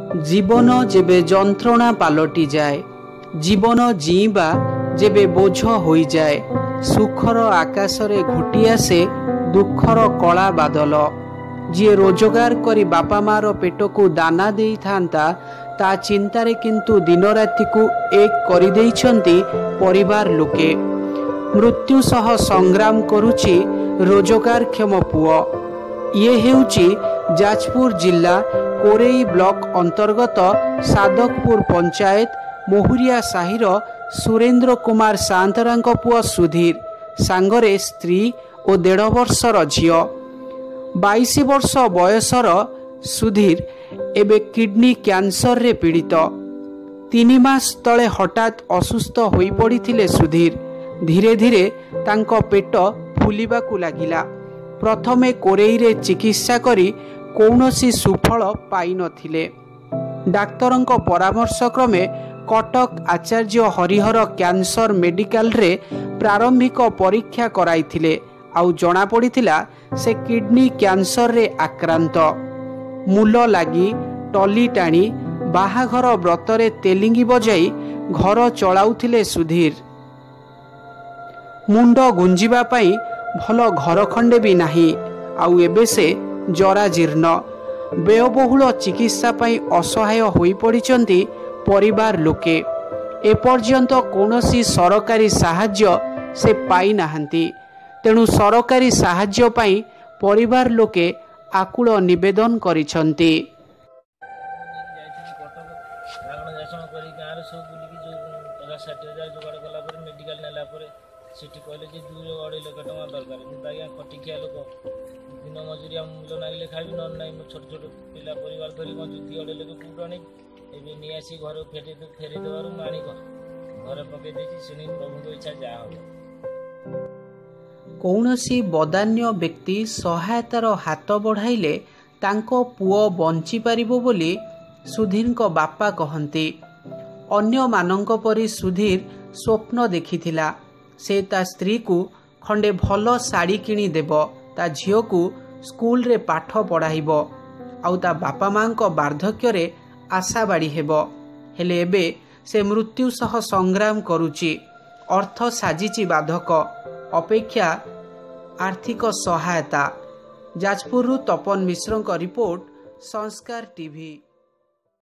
ଜୀବନ ଯେବେ ଯନ୍ତ୍ରଣା ପାଲଟିଯାଏ, ଜୀବନ ଜିଇଁବା ଯେବେ ବୋଝ ହୋଇଯାଏ, ସୁଖର ଆକାଶରେ ଘୋଟି ଆସେ ଦୁଃଖର କଳା ବାଦଲ। ଯିଏ ରୋଜଗାର କରି ବାପା ମାଆର ପେଟକୁ ଦାନା ଦେଇଥାନ୍ତା, ତା ଚିନ୍ତାରେ କିନ୍ତୁ ଦିନରାତିକୁ ଏକ କରିଦେଇଛନ୍ତି ପରିବାର ଲୋକେ। ମୃତ୍ୟୁ ସହ ସଂଗ୍ରାମ କରୁଛି ରୋଜଗାରକ୍ଷମ ପୁଅ। ଇଏ ହେଉଛି ଯାଜପୁର ଜିଲ୍ଲା କୋରେଇ ବ୍ଲକ ଅନ୍ତର୍ଗତ ସାଦକପୁର ପଞ୍ଚାୟତ ମହୁରିଆ ସାହିର ସୁରେନ୍ଦ୍ର କୁମାର ସାନ୍ତରାଙ୍କ ପୁଅ ସୁଧୀର, ସାଙ୍ଗରେ ସ୍ତ୍ରୀ ଓ ଦେଢ଼ ବର୍ଷର ଝିଅ। 22 ବର୍ଷ ବୟସର ସୁଧୀର ଏବେ କିଡନୀ କ୍ୟାନ୍ସରରେ ପୀଡ଼ିତ। 3 ମାସ ତଳେ ହଠାତ୍ ଅସୁସ୍ଥ ହୋଇପଡ଼ିଥିଲେ ସୁଧୀର। ଧୀରେ ଧୀରେ ତାଙ୍କ ପେଟ ଫୁଲିବାକୁ ଲାଗିଲା। ପ୍ରଥମେ କୋରେଇରେ ଚିକିତ୍ସା କରି କୌଣସି ସୁଫଳ ପାଇନଥିଲେ। ଡାକ୍ତରଙ୍କ ପରାମର୍ଶ କ୍ରମେ କଟକ ଆଚାର୍ଯ୍ୟ ହରିହର କ୍ୟାନ୍ସର ମେଡିକାଲରେ ପ୍ରାରମ୍ଭିକ ପରୀକ୍ଷା କରାଇଥିଲେ, ଆଉ ଜଣାପଡ଼ିଥିଲା ସେ କିଡନୀ କ୍ୟାନ୍ସରରେ ଆକ୍ରାନ୍ତ। ମୂଲ ଲାଗି, ଟଲି ଟାଣି, ବାହାଘର ବ୍ରତରେ ତେଲିଙ୍ଗି ବଜାଇ ଘର ଚଳାଉଥିଲେ ସୁଧୀର। ମୁଣ୍ଡ ଗୁଞ୍ଜିବା ପାଇଁ ଭଲ ଘର ଖଣ୍ଡେ ବି ନାହିଁ, ଆଉ ଏବେ ସେ ଜରାଜୀର୍ଣ୍ଣ। ବ୍ୟୟବହୁଳ ଚିକିତ୍ସା ପାଇଁ ଅସହାୟ ହୋଇପଡ଼ିଛନ୍ତି ପରିବାର ଲୋକେ। ଏପର୍ଯ୍ୟନ୍ତ କୌଣସି ସରକାରୀ ସାହାଯ୍ୟ ସେ ପାଇନାହାନ୍ତି। ତେଣୁ ସରକାରୀ ସାହାଯ୍ୟ ପାଇଁ ପରିବାର ଲୋକେ ଆକୁଳ ନିବେଦନ କରିଛନ୍ତି। ଯାଇଥିଲି କଟକ, ମାଗଣା ଯାଚନା କରି ଗାଁରେ ସବୁ ବୁଲିକି ଯେଉଁ 50-60 ହଜାର ଯୋଗାଡ଼ କଲା ପରେ, ମେଡ଼ିକାଲ ନେଲା ପରେ ସେଠି କହିଲେ ଯେ 2-2.5 ଲକ୍ଷ ଟଙ୍କା ଦରକାର। ମୁଁ ତ ଆଜ୍ଞା ଖଟିଖିଆ ଲୋକ, ଦିନ ମଜୁରିଆ, ମୂଲ ନାଗିଲେ ଖାଇବି, ନହେଲେ ନାହିଁ। ମୁଁ ଛୋଟ ଛୋଟ ପିଲା ପରିବାର ଧରି ବଞ୍ଚୁ, 2-2.5 ଲକ୍ଷ କେଉଁଠୁ ଆଣିବି? ଏବେ ନେଇ ଆସି ଘରେ ଫେରେଇ ଦେବାରୁ ମୁଁ ଆଣି ଘରେ ପକେଇ ଦେଇଛି। ଶୁଣି ପ୍ରଭୁଙ୍କ ଇଚ୍ଛା ଯାହା ହେବ। କୌଣସି ବଦାନ୍ୟ ବ୍ୟକ୍ତି ସହାୟତାର ହାତ ବଢ଼ାଇଲେ ତାଙ୍କ ପୁଅ ବଞ୍ଚିପାରିବ ବୋଲି ସୁଧୀରଙ୍କ ବାପା କହନ୍ତି। ଅନ୍ୟମାନଙ୍କ ପରି ସୁଧୀର ସ୍ୱପ୍ନ ଦେଖିଥିଲା, ସେ ତା ସ୍ତ୍ରୀକୁ ଖଣ୍ଡେ ଭଲ ଶାଢ଼ୀ କିଣିଦେବ, ତା ଝିଅକୁ ସ୍କୁଲରେ ପାଠ ପଢ଼ାଇବ, ଆଉ ତା ବାପା ମାଆଙ୍କ ବାର୍ଦ୍ଧକ୍ୟରେ ଆଶାବାଡ଼ି ହେବ। ହେଲେ ଏବେ ସେ ମୃତ୍ୟୁ ସହ ସଂଗ୍ରାମ କରୁଛି। ଅର୍ଥ ସାଜିଛି ବାଧକ। ଅପେକ୍ଷା ଆର୍ଥିକ ସହାୟତା। ଯାଜପୁରରୁ ତପନ ମିଶ୍ରଙ୍କ ରିପୋର୍ଟ, ସଂସ୍କାର ଟିଭି।